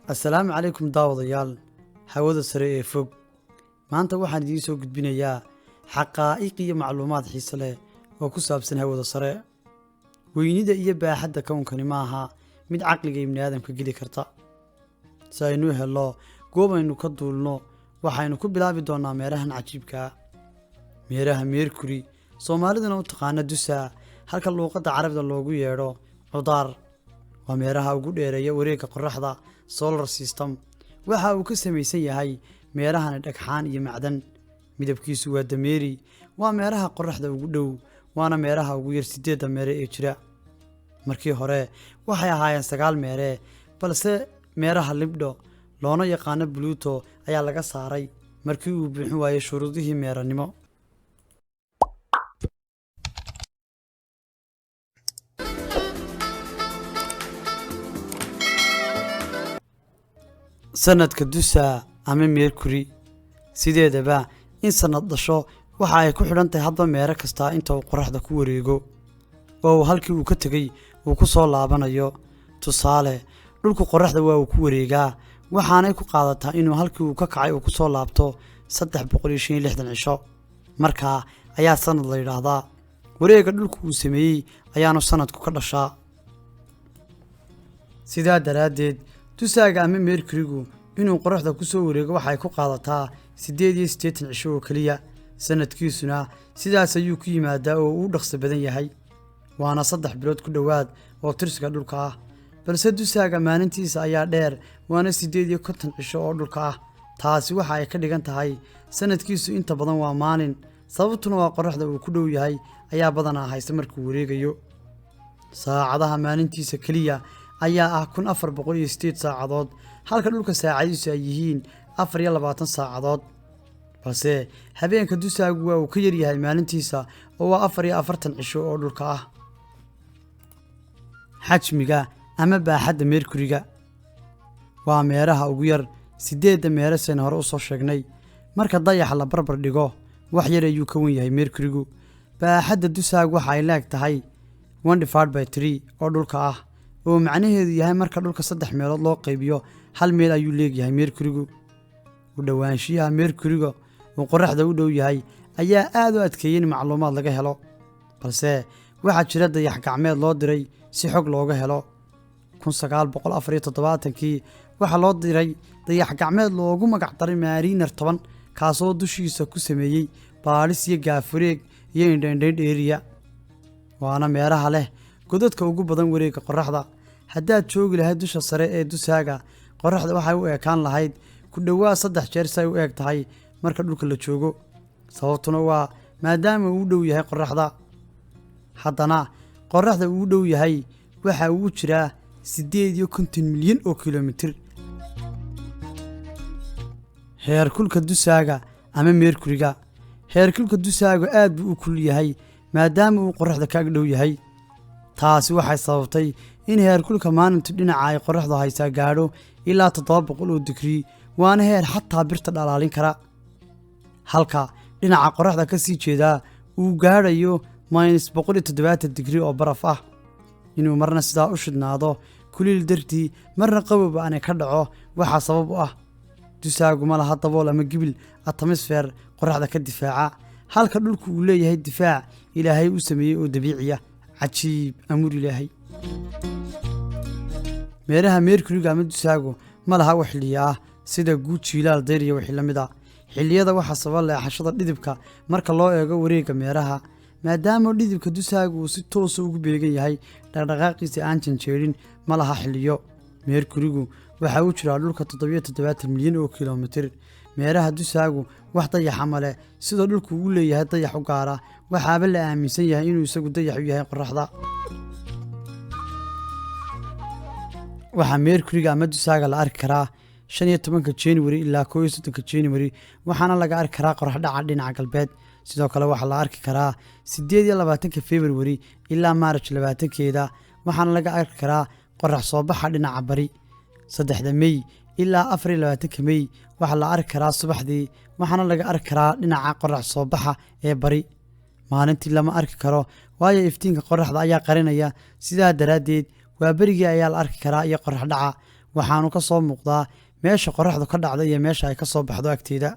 Assalaamu calaykum daawadayaal hawada sare ee fog. Maanta waxaan idiin soo gudbinayaa xaqaa'iq iyo macluumaad xiise leh oo ku saabsan hawada sare. Weynida iyo baaxadda kownkani ma aha mid caqliga ibni aadamka geli karta. Si aynu u helno goob aynu ka duulno, waxaynu ku bilaabi doonnaa meerahan cajiibka ah. Meeraha Mercury, Soomaaliduna u taqaana Dusa, halka luuqadda Carabida loogu yeedho Cudaar, waa meeraha ugu dheereeya wareegga qorraxda, solar system. Waxa uu ka samaysan yahay meerahani dhagxaan iyo macdan. Midabkiisu waa dameeri. Waa meeraha qorraxda ugu dhow, waana meeraha ugu yar 8da meere ee jira. Markii hore waxay ahaayeen 9 meere, balse meeraha Libdho, loona yaqaano Pluto, ayaa laga saaray markii uu buuxin waayey shuruudihii meeranimo. Sanadka Dusa ama Mercury sideedaba in sanad dhasho waxa ay ku xidhan tahay hadba meero kastaa inta uu qorraxda ku wareego oo uu halkii uu ka tegey uu ku soo laabanayo. Tusaale, dhulku qorraxda waa uu ku wareegaa, waxaanay ku qaadataa inuu halkii uu ka kacay uu ku soo laabto 365 cisho. Markaa ayaa sanad la yidhaahdaa. Wareegga dhulku uu sameeyey ayaanu sanadku ka dhashaa. Sidaa daraaddeed, Dusaaga ama Mercurygu inuu qorraxda ku soo wareego waxay ku qaadataa 88 cisho oo keliya. Sanadkiisuna sidaas ayuu ku yimaadaa oo uu dhaqso badan yahay, waana 3 bilood ku dhowaad oo tirsiga dhulka ah. Balse Dusaaga maalintiisa ayaa dheer, waana 58 cisho oo dhulka ah. Taasi waxa ay ka dhigan tahay sanadkiisu inta badan waa maalin, sababtuna waa qorraxda uu ku dhow yahay ayaa badanaa haysta markuu wareegayo. Saacadaha maalintiisa keliya ayaa ah 1408 saacadood, halka dhulka saacadiisu ay yihiin 24 saacadood. Balse habeenka Dusaagu waa uu ka yaryahay maalintiisa oo waa 44 cisho oo dhulka ah. Xajmiga ama baaxadda Mercuryga waa meeraha ugu yar 8da meere saynu hore u soo sheegnay. Marka dayaxa la barbar dhigo, wax yar ayuu ka wen yahay Mercurygu. Baaxadda Dusaagu waxa ay leeg tahay 1/3 oo dhulka ah, oo macnaheedu yahay marka dhulka 3 meelood loo qaybiyo hal meel ayuu leegyahay Mercurygu. U dhowaanshiyaha Mercuryga uu qorraxda u dhow yahay ayaa aad u adkeeyey in macluumaad laga helo, balse waxaa jira dayax gacmeed loo diray si xog looga helo. 1974kii waxaa loo diray dayax gacmeed loogu magac daray Mariner 10, kaasoo dushiisa ku sameeyey baadhis iyo gaafureeg iyo indhaindhayn dheeriya. Waana meeraha leh godadka ugu badan wareegga qorraxda. Haddaad joogi lahayd dusha sare ee Dusaaga, qorraxda waxay u ekaan lahayd ku dhowaad 3 jeer si ay u eg tahay marka dhulka la joogo, sababtuna waa maadaama uu u dhow yahay qorraxda. Haddana qorraxda uu u dhow yahay waxa uu jiraa 58 milyan oo kilomitir. Heerkulka Dusaaga ama Mercuryga. Heerkulka Dusaaga aad buu u kulul yahay maadaama uu qorraxda ka ag dhow yahay. Taasi waxay sababtay in heerkulka maalintu dhinaca ay qorraxdu haysaa gaadho ilaa 700 oo digrii, waana heer xataa birta dhalaalin kara, halka dhinaca qorraxda ka sii jeedaa uu gaadhayo -170 digrii oo baraf ah. Inuu marna sidaa u shidhnaado kulayl dartii, marna qabow aanay ka dhaco, waxaa sabab u ah Dusaagu ma laha dabool ama gibil atmosfeer qorraxda ka difaaca, halka dhulku uu leeyahay difaac Ilaahay u sameeyey oo dabiiciya. Cajiib amuur Ilaahay. Meeraha Mercuryga ama Dusaagu ma laha wax xilliyo ah sida guud, jiilaal, dayr iyo wixii la mid ah. Xilliyada waxaa sababa leexashada dhidibka marka loo eego wareegga meeraha. Maadaama dhidibka Dusaagu uu si toosa ugu beegan yahay dhaqdhaqaaqiisa aan janjeerin, ma laha xilliyo. Mercurygu waxa uu jiraa dhulka 77 milyan oo kilomitir. Meeraha Dusaagu wax dayaxa ma leh sidoo dhulku uu leeyahay dayax u gaara, waxaaba la aaminsan yahay inuu isagu dayax u yahay qorraxda. Waxaa Mercuryga ama Dusaaga la arki karaa 15ka January ilaa 31ka January, waxaana laga arki karaa qorrax dhaca dhinaca galbeed. Sidoo kale waxaa la arki karaa 28ka February ilaa March 20keeda, waxaana laga arki karaa qorrax soo baxa dhinaca bari. 3da May ilaa 24ka May waxaa la arki karaa subaxdii, waxaana laga arki karaa dhinaca qorrax soo baxa ee bari. Maalintii lama arki karo, waayo iftiinka qorraxda ayaa qarinaya. Sidaa daraaddeed waa berigii ayaa la arki karaa iyo qorrax dhaca. Waxaanu ka soo muuqdaa meesha qorraxdu ka dhacda iyo meesha ay ka soo baxdo agteeda.